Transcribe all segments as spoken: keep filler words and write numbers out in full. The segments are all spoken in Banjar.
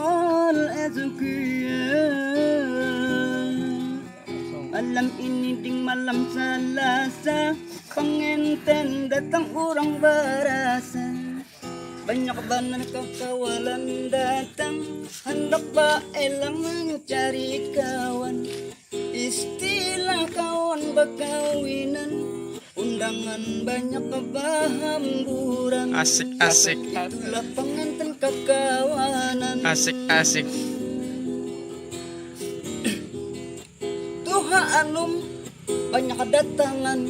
Al-Azkiya. Malam ini ding malam Salasa, pangenten datang urang barasa. Banyak banar kakawalan datang, handak baelang mancari kawan. Istilah kawan bakawinan, undangan banyak bahamburan. Asik, asik. Itulah panganten kakawanan. Asik, asik. Tuha anum banyak datangan,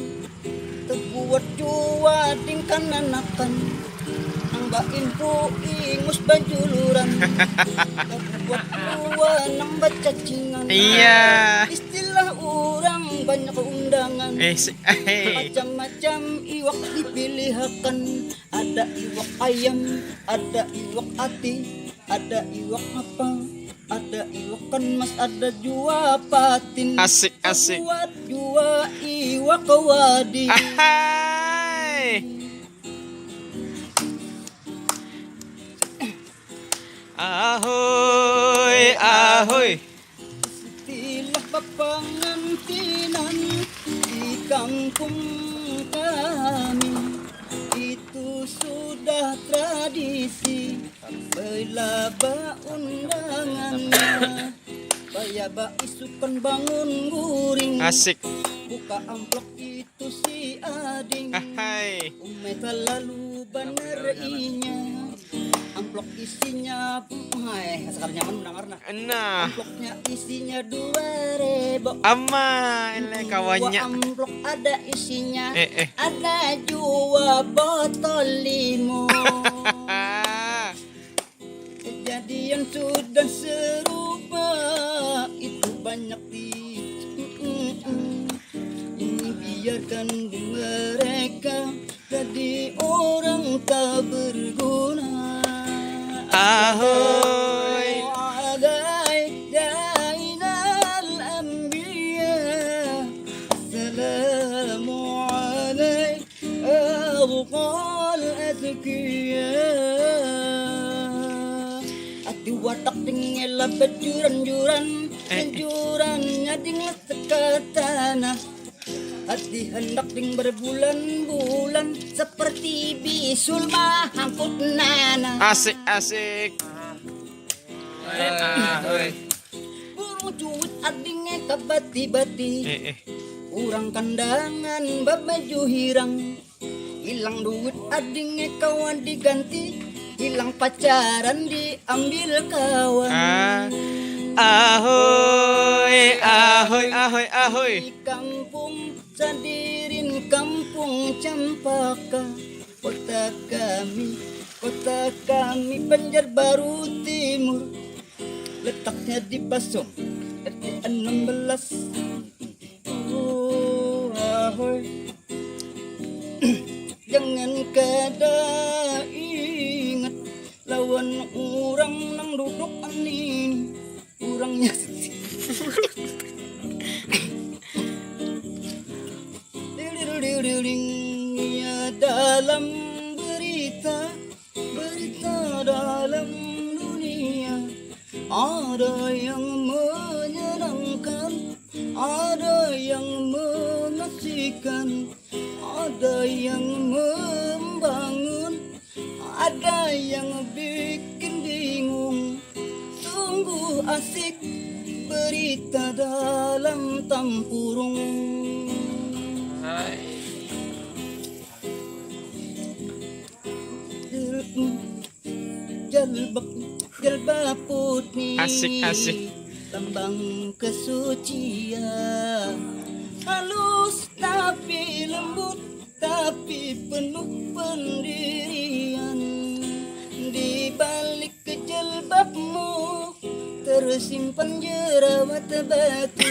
tebuat jua dingkananakan. Nang baimpu ingus bajuluran, tebuat jua nang bacacingan. Iya. Istilah urang banyak undangan. Eh, si-, eh. Macam-macam iwak dipilihakan. Ada iwak ayam, ada iwak ati, ada iwak apa, ada iwak kan mas, ada jua patin. Asik, asik. Buat jua iwak wadi. Ahai. Ahoy, ahoy. Istilah papangantinan di kampung kami itu sudah tradisi, bila baundangannya, baya baisukan bangun guring. Asik. Buka amplop itu si ading. Ahai. Umai talalu banar inya. Amplop isinya, hai, sakar nyaman mendengar nah. Nah. Amplopnya isinya dua ribu. Ama, ini kawannya. Dua amplop ada isinya. Eh, eh. Ada jua botol limo. Kejadian sudah serupa itu banyak di, ini biarkan mereka jadi orang tak berguna. Ahoy. Alai Zainal Anbiya, assalamu alaik. Abqal azkiya. Ati watak ding ela bajuran-juran, eh, eh, jurannya ding leset ka tanah. Ati handak ding berbulan-bulan seperti bisul mahangkut nanah. Asik, asik. Burung cuit adingnya kabati-bati. Eh, eh. Urang kandangan babaju hirang. Hilang duit adingnya kawa diganti. Hilang pacaran diambil kawan. Ah. Ahoy, ahoy, ahoy, ahoy. Di kampung Sadirin, kampung Campaka, kota kami, kota kami Banjarbaru Timur. Letaknya di Pasung, R T enam belas. Oh, ahoy. Jangan kada ingat lawan urang nang duduk anin. Urangnya. Diling, diling, ya, dalam berita, berita dalam dunia. Ada yang menyenangkan, ada yang mengasihkan, ada yang membangun, ada yang bikin bingung. Sungguh asik berita dalam tampurung. Hai. Jalbab, jalbab putih. Asik, asik. Lambang kesucian. Halus tapi lembut, tapi penuh pendirian. Di balik kejalbabmu tersimpan jerawat batu.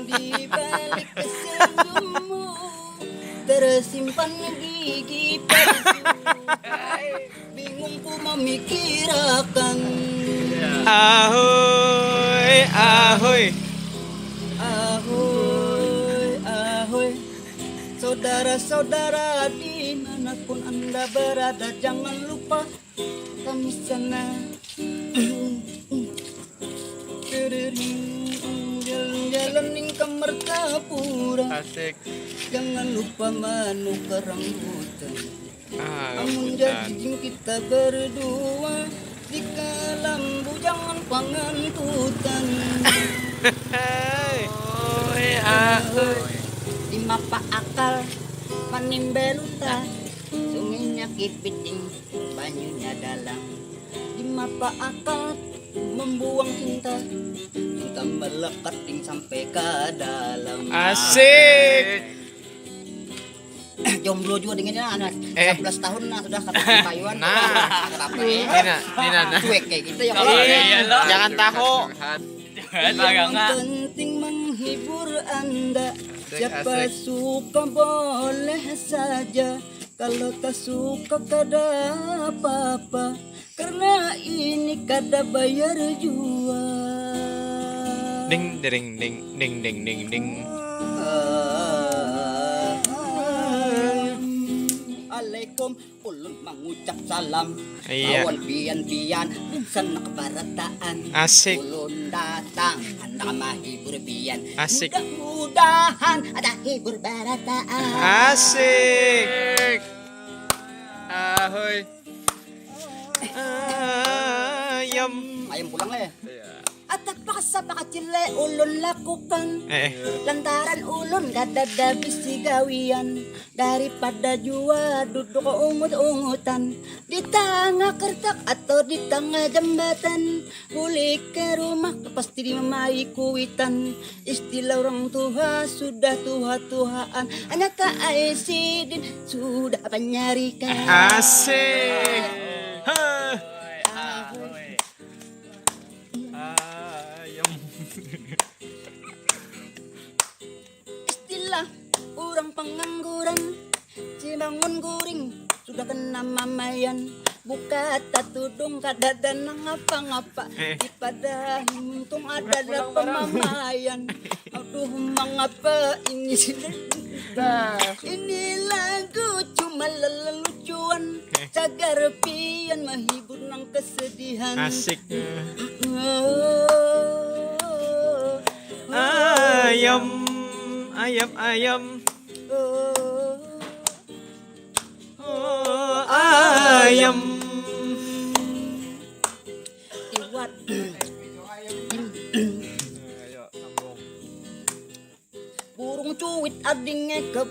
Di balik senyummu tersimpan gigi palsu. Bingung ku memikirakan. Ahoy, ahoy. Ahoy, ahoy. Saudara-saudara dimanapun anda berada, jangan lupa kami sana. Jalan-jalan ning ka Martapura. Asik. Jangan lupa manukar rambutan. Ah, Amun rambutan. Jadi jing kita berdua di Kalambu, jangan pangantutan. Hei. Oi, ah, oi. Di mapa akal manimba lunta, sungainya kipiting, banyunya dalam. Di mapa akal membuang cinta, cinta melekat ding sampai ke dalam. Asik. Jomblo juga dinginnya anak Eh. sebelas tahun nah sudah kata payuan. Nah. Kata apa ya? Dina, Dina, nah. Cuek kayak gitu ya. Iya, Iya, lo. Jangan tahu. Yang penting menghibur anda. Asik, Siapa asik. Suka boleh saja. Kalau tak suka kada apa-apa. Karena ini kada bayar jua. Ding dering ding ding ding ding ding. Alaikum, ulun mangucap salam. Iya. Lawan pian-pian, ulun sanak barataan. Asik. Ulun datang, handak mahibur pian. Asik. Mudah-mudahan ada hibur barataan. Asik. Ahoy. Ayam. Ayam pulang lah ya. Iya. Atap paksa pakacile ulun lakukan. Eh. Lantaran ulun kada ada bisi gawian. Daripada jua duduk ungut-ungutan di tangah kertak atau di tangah jambatan. Bulik ke rumah pasti dimamai kuitan. Istilah orang tua sudah tuha-tuhaan. Anak tak ai sidin sudah banyarikan. Asik. Hah. Ayam. Istilah orang pengangguran, cibangun guring sudah kena mamayan. Buka tatudung kada ada nang ngapa-ngapa. Eh. Di padahi muntung ada ada pemamaian. Aduh, mangapa ini? Ini lagu cuma lelelucuan. Cagar pian mahibur nang kesedihan. Asik. Oh, Ayam, ayam, ayam. oh. Oh, ayam. Iwat. Burung cuit adingnya ke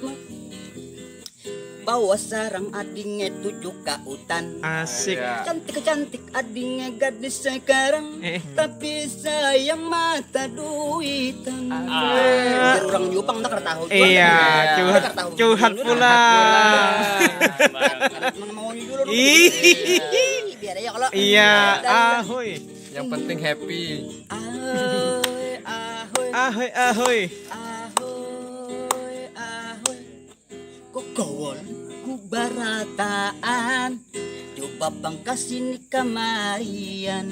bawa sarang adingnya tuju ka hutan. Asik. Cantik-cantik adingnya gadis sekarang. Eh. Tapi sayang mata duitan. Ah. Biar orang Jepang tak tahu. Iya, curhat, curhat pula. Mau dulu. Ih. Biar aja kalau. Iya, Dah, ahoy. Yang penting happy. Ahoy, ahoy, Ahoy, ahoy. ahoy, ahoy. Kok kawan ku barataan. Coba pangkas ini kamarian.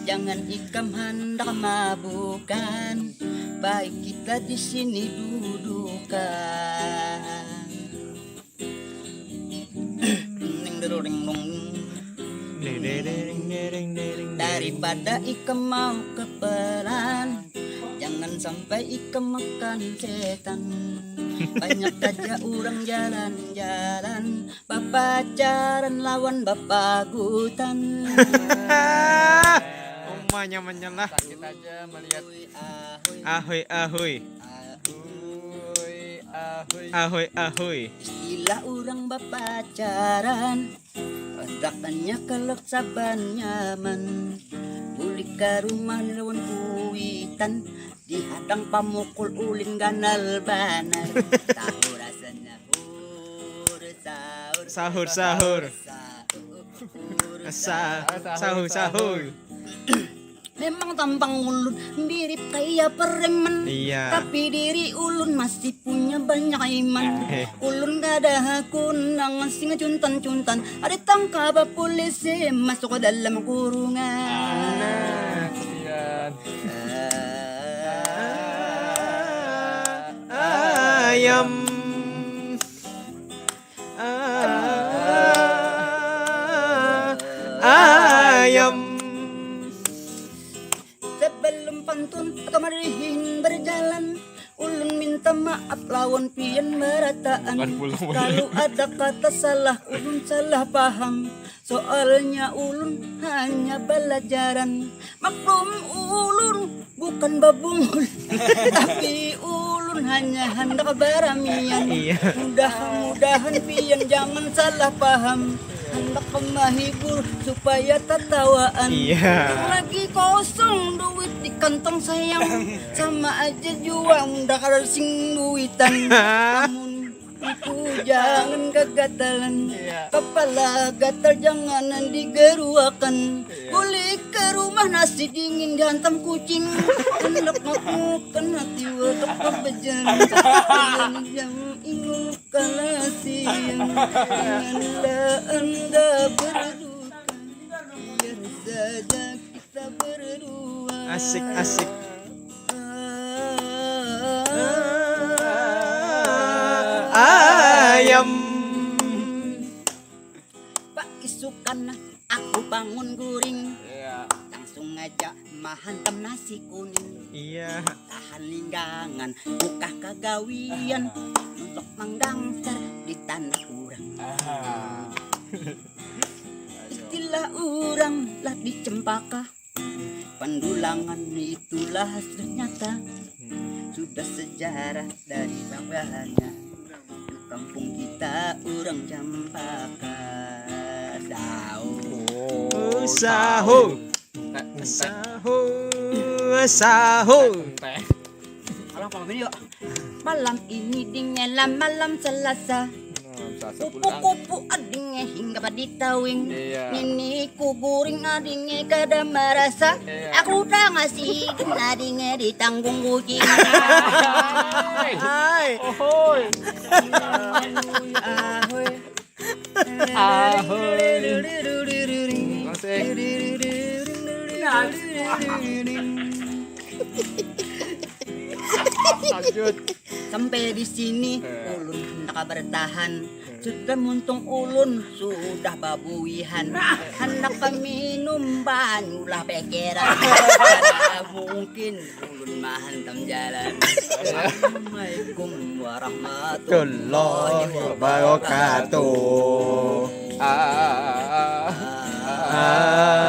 Jangan ikam handak mabukan. Baik kita di sini dudukan. Ding, ding, ding, ding. Ding, ding, ding, ding, ding, ding, ding. Daripada ikam mau kepelan, jangan sampai ikam makan setan. Banyak saja orang jalan-jalan, bapacaran lawan bapagutan. Umanya menyelah. Sakit aja melihat. Ahoy, ahoy, Ahoy, ahoy. ahoy. Ahoy, ahoy. Ahoy, ahoy. Istilah orang bapacaran, rasanya kelek saban nyaman. Bulik ke rumah lawan kuitan, dihadang pamukul ulin ganal banar. Tahu rasanya hur sahur. Sahur, sahur. Sahur. Sa-, sahur, sahur. Memang tampang ulun mirip kaya preman. Iya. Tapi diri ulun masih punya banyak iman. Eh. Ulun kada hakun nang sing cuntan-cuntan. Ada tangkap polisi masuk ke dalam kurungan. Nah, kesian. Ayam. Ah, ayam. Minta maaf lawan pian barataan. Kalau ada kata salah, ulun salah paham. Soalnya ulun hanya balajaran. Maklum ulun bukan babungul, tapi ulun hanya handak baramian. Iya. Mudah-mudahan pian jangan salah paham. Handak menghibur supaya tatawaan. Iya. Lagi kosong duit di kantong sayang. Sama aja jua mun dakar sing duitan. Amun itu jangan kegatalan. Iya. Kepala gatal jangan digeruakan. Iya. Balik ke rumah nasi dingin dihantam kucing. Hendak ngakukan hati watak berjalan. Yang ingu kalasian. Dengan anda berduka. Biar saja kita berdua. Asik, asik. Ayam. Pak isukan aku bangun guring. Iya. Langsung aja mahantam nasi kuning. Iya. Tahan linggangan, buka kagawian. Untuk manggangsar di tanah urang. Ah. Istilah urang lah di Cempaka. Pandulangan itulah sudah nyata. Sudah sejarah dari bawahnya. Di kampung kita urang Cempaka. Tahu. Usaho. Entek, entek, Usaho. Usaho. entek. Kalau pamit yuk. Malam ini dingelam malam Selasa. Nah, sasa pulang. Kupu-kupu adinge hingga pada tawing. Iya. Nini kuguring adinge kada merasa. Iya. Aku udah ngasih adinge ditanggung kucing. Hai. Hai. Ohoi. Ahoy. Ahoy. Masih. Lanjut. Sampai di sini Eh. ulun hendak bertahan. Sudah muntung ulun sudah babuihan. Hendak minum banyu lah pekeran. Kada mungkin ulun mahantam jalan. Assalamualaikum warahmatullahi Warahmatullahi wabarakatuh. Ah. Ah.